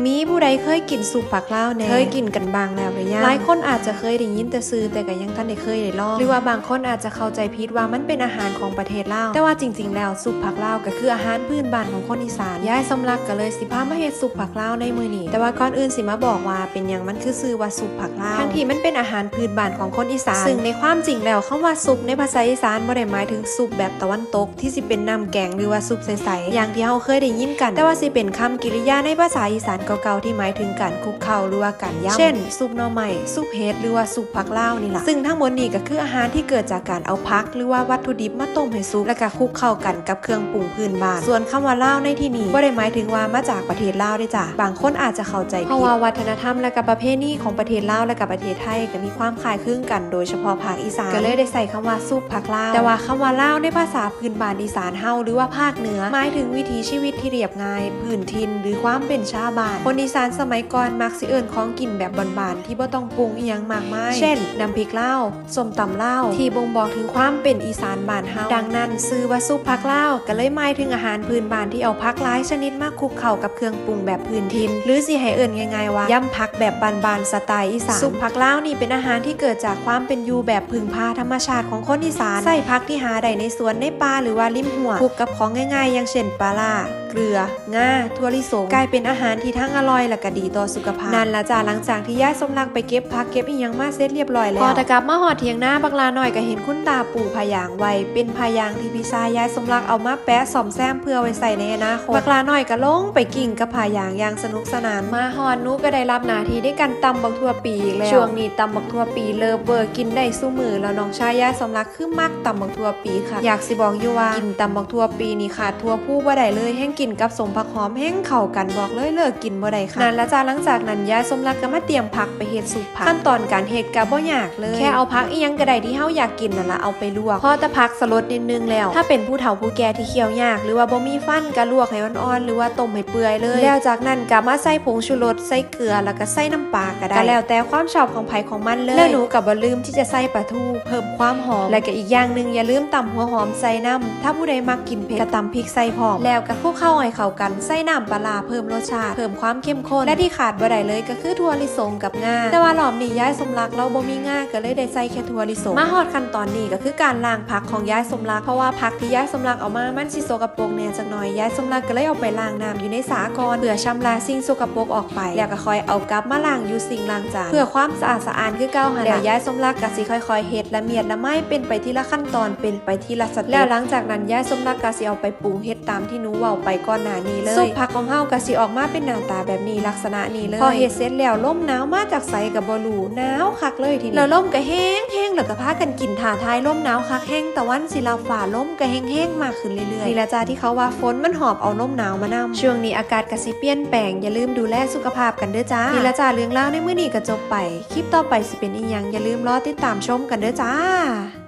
ມີຜູ້ໃດເຄີຍກິນຊຸບຜັກລາວແດ່? ເຄີຍກິນກັນບ້າງແລ້ວຫຼືຍັງ? ຫຼາຍຄົນອາດຈະເຄີຍໄດ້ຍິນແຕ່ຊື່ ແຕ່ກໍຍັງທັນໄດ້ເຄີຍໄດ້ລອງ ຫຼືວ່າບາງຄົນອາດຈະເຂົ້າໃຈຜິດວ່າມັນເປັນອາຫານຂອງປະເທດລາວ, ແຕ່ວ່າຈິງໆແລ້ວ ຊຸບຜັກລາວກໍຄືອາຫານພື້ນບ້ານຂອງຄົນອີສານ. ຍາຍສົມລັກກໍເລີຍຊິພາມາເຮັດຊຸບຜັກລາວໃນມື້ນີ້. ແຕ່ວ່າກ່ອນອື່ນຊິມາບອກວ່າເປັນຫຍັງມັນຄືຊື່ວ່າຊຸບຜັກລາວ ທັງທີ່ມັນເປັນອາຫານພື້ນບ້ານຂອງຄົນອີສານ. ຊຶ່ງໃນຄວາມຈິງແລ້ວ ຄຳວ່າຊຸບໃນພາສາອີສານບໍ່ໄດ້ໝາຍເຖິງຊຸບແບບຕາວັນຕົກ ທີ່ຊິເປັນນ້ຳແກງ ຫຼືວ່າຊຸບໃສໆ ຢ່າງທີ່ເຮົາເຄີຍໄດ້ຍິນກັນ, ແຕ່ວ່າຊິເປັນຄຳກິລິຍາໃນພາສາອີສານເກົ່າໆ ທີ່ໝາຍເຖິງການຄຸກເຄົ້າ ຫຼືວ່າການຢຳ ເຊັ່ນ ຊຸບໜໍ່ໄມ້, ຊຸບເຫັດ ຫຼືວ່າຊຸບຜັກລາວນີ້ລະ. ຊຶ່ງທັງໝົດນີ້ກໍຄືອາຫານທີ່ເກີດຈາກການເອົາຜັກ ຫຼືວ່າວັດຖຸດິບມາຕົ້ມໃຫ້ສຸກ ແລ້ວກໍຄຸກເຄົ້າກັນກັບເຄື່ອງປຸງພື້ນບ້ານ. ສ່ວນຄຳວ່າລາວໃນທີ່ນີ້ ບໍ່ໄດ້ໝາຍເຖິງວ່າມາຈາກປະເທດລາວເດ້ຈ້າ. ບາງຄົນອາດຈະເຂົ້າໃຈຜິດ ເພາະວ່າວັດທະນະທຳ ແລະກະປະເພນີຂອງປະເທດລາວ ແລະກະປະເທດໄທ ກໍມີຄວາມຄ້າຍຄືງກັນ, ໂດຍສະເພາະພາກອີສານ ກໍເລີຍໄດ້ໃຊ້ຄຳວ່າຊຸບຜັກລາວ. ແຕ່ວ່າຄຳວ່າລາວໃນພາສາພື້ນບ້ານອີສານເຮົາ ຫຼືວ່າພາກເໜືອ ໝາຍເຖິງວິຖີຊີວິດທີ່ລຽບງ່າຍ, ພື້ນຖິ່ນ ຫຼື ຄວາມເປັນຊາວບ້ານ. ຄົນອີສານສະໄໝກ່ອນມັກຊິເອີ້ນຂອງກິນແບບບ້ານໆ ທີ່ບໍ່ຕ້ອງປຸງອີ່ຫຍັງມາກມາຍ ເຊັ່ນ ນ້ຳພິກລາວ, ສົ້ມຕຳລາວ ທີ່ບົ່ງບອກເຖິງຄວາມເປັນອີສານບ້ານເຮົາ. ດັ່ງນັ້ນ ຊື່ວ່າຊຸບຜັກລາວ ກໍເລີຍໝາຍເຖິງອາຫານພື້ນບ້ານທີ່ເອົາຜັກຫຼາຍຊະນິດມາຄຸກເຄົ້າກັບເຄື່ອງປຸງແບບພື້ນຖິ່ນ ຫຼື ຊິໃຫ້ເອີ້ນງ່າຍໆວ່າ ຢຳຜັກແບບບ້ານໆ ສະໄຕລ໌ອີສານ. ຊຸບຜັກລາວນີ້ເປັນອາຫານທີ່ເກີດຈາກຄວາມເປັນຢູ່ແບບເພິ່ງພາທຳມະຊາດຂອງຄົນອີສານ, ໃຊ້ຜັກທີ່ຫາໄດ້ໃນສວນ, ໃນປ່າ ຫຼືວ່າລິມຫ້ວຍ, ຄຸກກັບຂອງງ່າຍໆ ຢ່າງເຊັ່ນ ປາລ້າ, ເກືອ, ງາ, ຖົ່ວລິສົງ ກາຍເປັນອາຫານທີ່ທັງອະລ່ອຍ ແລະກະດີຕໍ່ສຸຂະພາບ. ນັ້ນລະຈ້າ ຫຼັງຈາກທີ່ຍາຍສົມລັກໄປເກັບຜັກເກັບອີ່ຫຍັງມາເສັດລຽບລ້ອຍແລ້ວ, ພໍຕະກັບມາຮອດຖຽງນາ ບັກຫຼ້ານ້ອຍກໍເຫັນຄຸນຕາປູພະຢາງໄວ້ ເປັນພະຍາງທີ່ພີ່ຊາຍຍາຍສົມລັກເອົາມາແປະສ້ອມແຊມເພື່ອໄວ້ໃຊ້ໃນອະນາຄົດ. ບັກຫຼ້ານ້ອຍກໍລົງໄປກິ້ງກັບພະຍາງຢ່າງສະໜຸກສະໜານ. ມາຮອດ ໜູກໍໄດ້ຮັບໜ້າທີ່ໃນການຕຳບັກຖົ່ວປີອີກແລ້ວ. ຊ່ວງນີ້ຕຳບັກຖົ່ວປີເລີບເວີກິນໄດ້ຊຸມື້ແລ້ວ. ນ້ອງຊາຍຍາຍສົມລັກ ຄືມັກຕຳບັກຖົ່ວປີຄັກ. ຢາກຊິບອກຢູ່ວ່າ ກິນຕຳບັກຖົ່ວປີນີ້ຂາດຖົ່ວພູບໍ່ໄດ້ເລີຍ, ແຮ່ງກິນກັບສົ້ມຜັກຫອມແຮ່ງເຂົ້າກັນ, ບອກເລີຍເລີກກິນບໍ່ໄດ້ຄັກ. ນັ້ນລະຈ້າ ຫຼັງຈາກນັ້ນ ຍາຍສົມລັກກໍມາຕຽມຜັກໄປເຮັດຊຸບຜັກ. ຂັ້ນຕອນການເຮັດກໍບໍ່ຍາກເລີຍ, ແຄ່ເອົາຜັກອີ່ຫຍັງກໍໄດ້ທີ່ເຮົາຢາກກິນນັ້ນລະ ເອົາໄປລວກ. ພໍແຕ່ຜັກສະຫຼົດນິດໜຶ່ງແລ້ວ, ຖ້າເປັນຜູ້ເຖົ້າຜູ້ແກ່ທີ່ຄ້ຽວຍາກ ຫຼືວ່າບໍ່ມີຟັນ ກໍລວກໃຫ້ອ່ອນໆ ຫຼືວ່າຕົ້ມໃຫ້ເປື່ອຍເລີຍ. ແລ້ວຈາກນັ້ນກໍມາໃສ່ຜົງຊູລົດ, ໃສ່ ເກືອ ແລ້ວກໍໃສ່ນ້ຳປາກໍໄດ້, ກໍແລ້ວແຕ່ຄວາມຊອບຂອງໃຜຂອງມັນເລີຍ. ແລ້ວໜູກໍບໍ່ລືມທີ່ຈະໃສ່ປາທູເພີ່ມຄວາມຫອມ, ແລ້ວກໍອີກຢ່າງໜຶ່ງ ຢ່າລືມຕຳຫົວຫອມໃສ່ນຳ, ຖ້າຜູ້ໃດມັກກິນເຜັດກໍຕຳພິກໃສ່ພ້ອມ. ແລ້ວກໍຄົກເຄົ້າໃຫ້ເຂົ້າກັນ, ໃສ່ນ້ຳປາລ້າເພີ່ມລົດຊາດ, ເພີ່ມຄວາມເຂັ້ມຂຸ້ນ, ແລະທີ່ຂາດບໍ່ໄດ້ເລີຍກໍຄືຖົ່ວລິສົງກັບງາ. ແຕ່ວ່າລອບນີ້ຍາຍສົມລັກລາວບໍ່ມີງາ, ກໍເລີຍໄດ້ໃສ່ແຄ່ຖົ່ວລິສົງ. ມາຮອດຂັ້ນຕອນນີ້ກໍຄືການລ້າງຜັກຂອງຍາຍສົມລັກ, ເພາະວ່າຜັກທີ່ຍາຍສົມລັກເອົາມາມັນຊິສົກກະປົກແດ່ຈັກໜ້ອຍ, ຍາຍສົມລັກກໍເລີຍເອົາໄປລ້າງນ້ຳຢູ່ໃນສະອາກ່ອນ ເພື່ອຊຳລະສິ່ງສົກກະປົກອອກ ໄປ ແລ້ວກໍຄ່ອຍເອົາກັບມາລ້າງຢູ່ຊິງລ້າງຈານ ເພື່ອຄວາມສະອາດສະອ້ານຄືເກົ່າຫັ້ນລະ. ແລ້ວຍາຍສົມລັກກໍຊິຄ່ອຍໆເຮັດລະມຽດລະໄມ ເປັນໄປທີລະຂັ້ນຕອນ ເປັນໄປທີລະສະເຕັບ. ແລ້ວຫຼັງຈາກນັ້ນ ຍາຍສົມລັກກໍຊິເອົາໄປປຸງເຮັດຕາມທີ່ໜູເວົ້າໄປກ່ອນໜ້ານີ້ເລີຍ. ຊຸບຜັກຂອງເຮົາກໍຊິອອກມາເປັນໜ້າຕາແບບນີ້ ລັກສະນະນີ້ເລີຍ. ພໍເຮັດເສັດແລ້ວ ລົມໜາວມາຈາກໃສກໍບໍ່ຮູ້ ໜາວຄັກເລີຍທີນີ້ ແລ້ວລົມກໍແຮງໆ ແລ້ວກໍພາກັນກິນ ທ້າທາຍລົມໜາວຄັກແຮງ ຕາວັນຊິລັບຟ້າ ລົມກໍແຮງໆມາຂຶ້ນເລື້ອຍໆ. ນີ້ລະຈ້າ ທີ່ເຂົາວ່າຝົນມັນຫອບເອົາລົມໜາວມານຳ. ຊ່ວງນີ້ອາກາດກໍຊິປ່ຽນແປງ, ຢ່າລືມດູແລສຸຂະພາບກັນເດີ້ຈ້າ. ນີ້ລະຈ້າ ເລື່ອງລາວໃນມື້ນີ້ກໍຈົບໄປ. ຄລິບຕໍ່ໄປຊິເປັນອີ່ຫຍັງ ຢ່າລືມລໍຕິດຕາມຊົມກັນເດີ້ຈ້າ.